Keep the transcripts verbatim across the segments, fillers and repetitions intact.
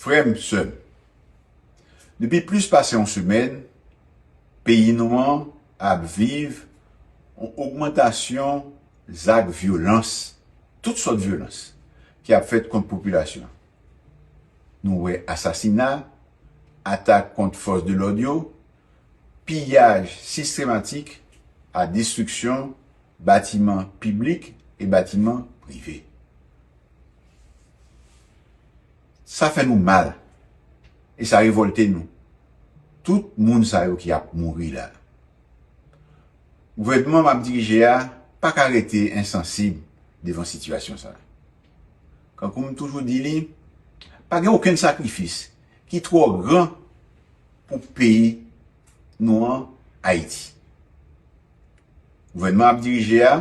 Frè m, sè m, depi plis pase yon semèn, peyi nou an ap viv yon ogmantasyon zak vyolans, tout sòt vyolans, ki ap fèt kont popilasyon. Nou wè asasina, atak kont fòs de lòd yo, piyaj sistematik a destriksyon batiman piblik e batiman prive. Sa fè nou mal e sa revòlte nou. Tout moun sa yo ki ap mouri la. Gouvènman m ap dirije a pa ka rete ensansib devan sitiyasyon sa a. Kankou m toujou di li, pa gen okenn sakrifis ki twò gran pou peyi nou an, Ayiti. Gouvènman ap dirije a,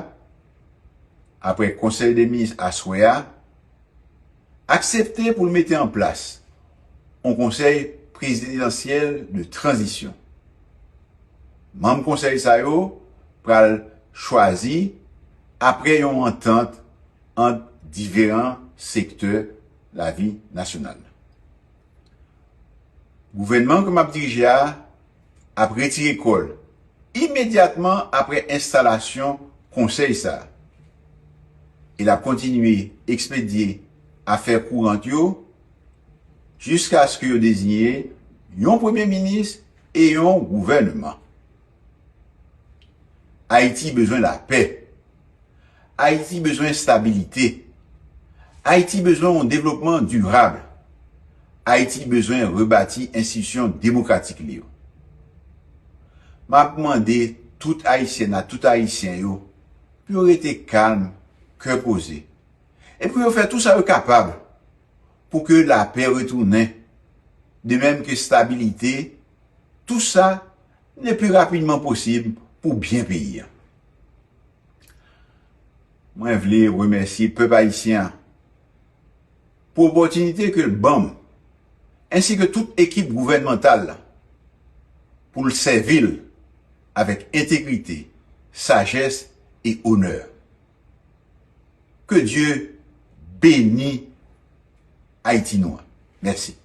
apre konsèy de minis aswè a, aksepte pou l mete an plas yon konsèy prezidansyèl de tranzisyon. Manm konsèy sa yo pral chwazi apre yon antant ant diferan sektè lavi nasyonal. Gouvènman ke m ap dirije a ap retire kò l imedyatman apre enstalasyon konsèy sa a. E l ap kontinye ekspedye afè kourant yo jiskaske yo deziye yon premye minis e yon gouvènman. Ayiti bezwen lapè. Ayiti bezwen estabilite. Ayiti bezwen yon devlopman dirab. Ayiti bezwen rebati enstitisyon demokratik li yo. M ap mande tout Ayisyèn ak tout Ayisyen yo pou yo rete kalm, kè poze, e pou yo fè tou sa yo kapab pou ke lapè retounen, de menm ke estabilite, tou sa le pli rapidman posib pou byen peyi a. Mwen vle remèsye pèp ayisyen an pou opòtinite ke l ban m, ensi ke tout ekip gouvènmantal la, pou l sèvi l avèk entegrite, sajès e onè. Ke Dye beni Ayiti nou an. Mèsi.